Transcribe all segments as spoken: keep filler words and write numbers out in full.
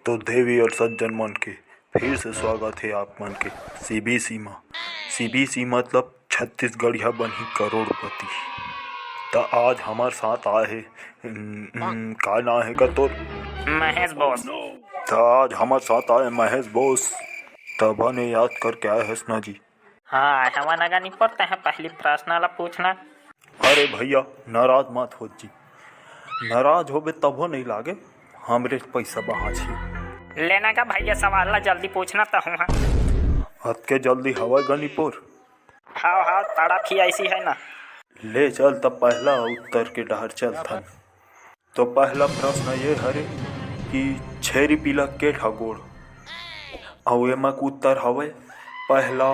तो देवी और सज्जन मन के फिर से स्वागत हे आप मन के सीबीसी म। सीबीसी मतलब छत्तीसगढ़िया बनही करोड़पति। त आज हमर साथ आए हे, उम, उम, का नाम हे का तोर? महेश बॉस। त आज हमर साथ आए महेश बॉस। तभो ने याद करके आए हस ना जी। हाँ, हवा नगा निपोर, तैं पहली प्रश्न ला पूछना। अरे भैया, नाराज मत हो जी। नाराज होबे तभो नहीं लागे, हमरे पैसा बाँच ही। लेना का भैया, सवाल ला जल्दी पूछना तहूँ हा। अतके जल्दी हवा गा निपोर? हाव, हाव, तड़प ही ऐसी है ना। ले चल, तब पहला उत्तर के डहर चलथन। तो पहला प्रश्न ये हरे कि छेरी पीला के ठा गोड़? अउ एमा के उत्तर हवे, पहला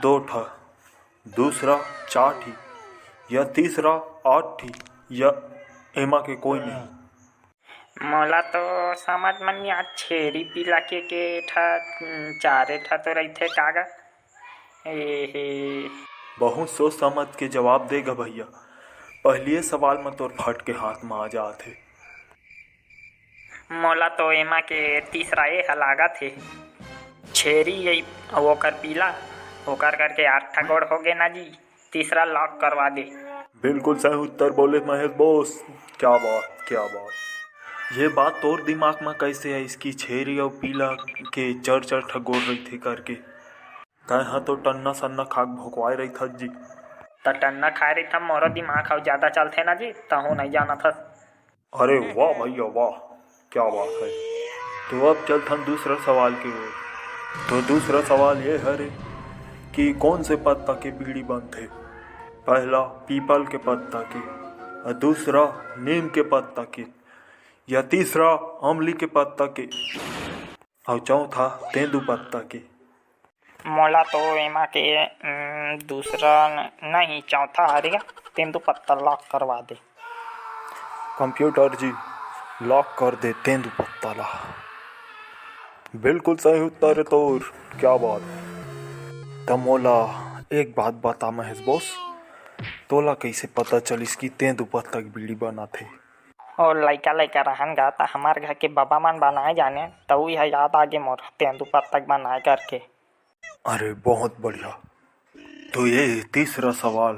दो ठा, दूसरा चार ठी, या तीसरा आठ ठी, या एमा के कोई नहीं। मोला तो समझ मन नहीं आ, छेरी पीला के, के ठा, उम, चारे ठा तो रहिथे कागा। ए हे। बहुत सोच समझ के जवाब देगा भैया, पहलिए सवाल म तोर फट के हाथ म आ जात हे। मोला तो एमा के तीसरा ए ह लागत हे, छेरी ए अउ ओकर पीला, ओकर करके आठ ठा गोड़ हो गे ना जी। तीसरा लॉक करवा दे। बिल्कुल सही उत्तर बोले महेश बॉस। क्या बात, क्या बात। ये बात तोर दिमाग म कैसे आइस कि छेरी अउ पीला के चार चार ठा गोड़ रहिथे करके? तैं ह तो टन्ना सन्ना खाक भोकवाए रहिथस जी। त टन्ना खाए रहिथस, मोरो दिमाग ह ज्यादा चलथे ना जी, तहूँ नहीं जानत हस। अरे वाह भैया वाह, क्या बात है। तो अब चलथन दूसरा सवाल के ओर। तो दूसरा सवाल ये हरे कि कौन से पत्ता के बीड़ी बनथे? पहला पीपल के पत्ता के, और दूसरा नीम के पत्ता के, या तीसरा अमली के पत्ता के, और चौथा तेंदू पत्ता के। मोला तो एमा के, उम, दूसरा न-, नहीं, चौथा हरे गा, तेंदू पत्ता लॉक करवा दे। कंप्यूटर जी, लॉक कर दे तेंदू पत्ता ला। बिल्कुल सही उत्तर है तोर, क्या बात। त मोला एक बात बता महेश बॉस, तोला कैसे पता चलिस कि तेंदू पत्ता के बीड़ी बनाथे? ओ लइका लइका रहन गा, त हमर घर के बबा मन बनाए जाने, त उही ह याद आगे मोर, तेंदू पत्ता के बनाए करके। अरे बहुत बढ़िया। तो ये तीसरा सवाल,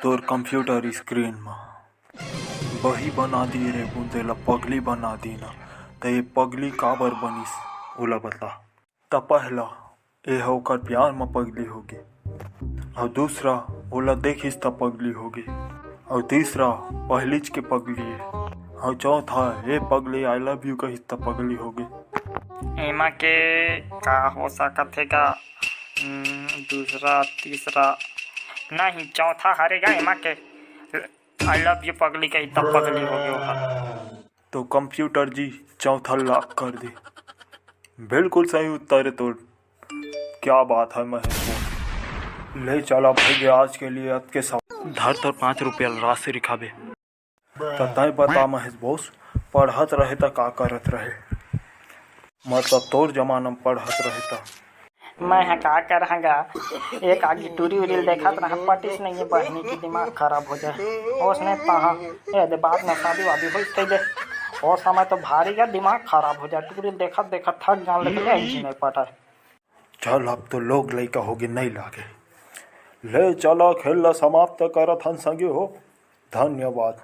तोर कंप्यूटर स्क्रीन म बही बना दिए रे बुंदे ला पगली बना दीन, त ये पगली काबर बनिस, ओला बता। त पहला, ए ह ओकर प्यार म पगली होगे, अउ दूसरा, ओला देखिस त पगली होगे, अउ तीसरा, पहलीच के पगली ए, अउ चौथा, ए पगली, I love you कहिस त पगली होगे। एमा के का हो सकत हे का? हम्म, दूसरा, तीसरा, नहीं, चौथा हरे गा एमा के, I love you पगली कहिस त पगली होगे ओहा। तो कंप्यूटर जी, चौथा लॉक कर दे। बिल्कुल सही उत्तर है तोर। क्या बात है महेश बॉस। ले चला भैया, आज के लिए अतके सब। धर तोर पाँच रुपया राशि रिखाबे। त तय बता महेश बॉस, पढ़त रहे त का करत रहे? मतलब तोर जमाना म पढ़त रहे त। मैं ह का करहूँ गा, एक आगी टूरी उरी ल देखत रहूँ, पटिस नहीं है बहिनी के दिमाग खराब हो जाए। ओसने तहाँ, ए दे बाद में शादी वादी होइस कहि दे। ओ समय तो भारी गा दिमाग खराब हो जाए, टूरी ल देखत देखत थक जान, लेकिन एक भी नहीं पटाए। चल, अब तो लोग लइका होगे नहीं लागे। ले चला, खेल ला समाप्त करत हन संगी हो। धन्यवाद।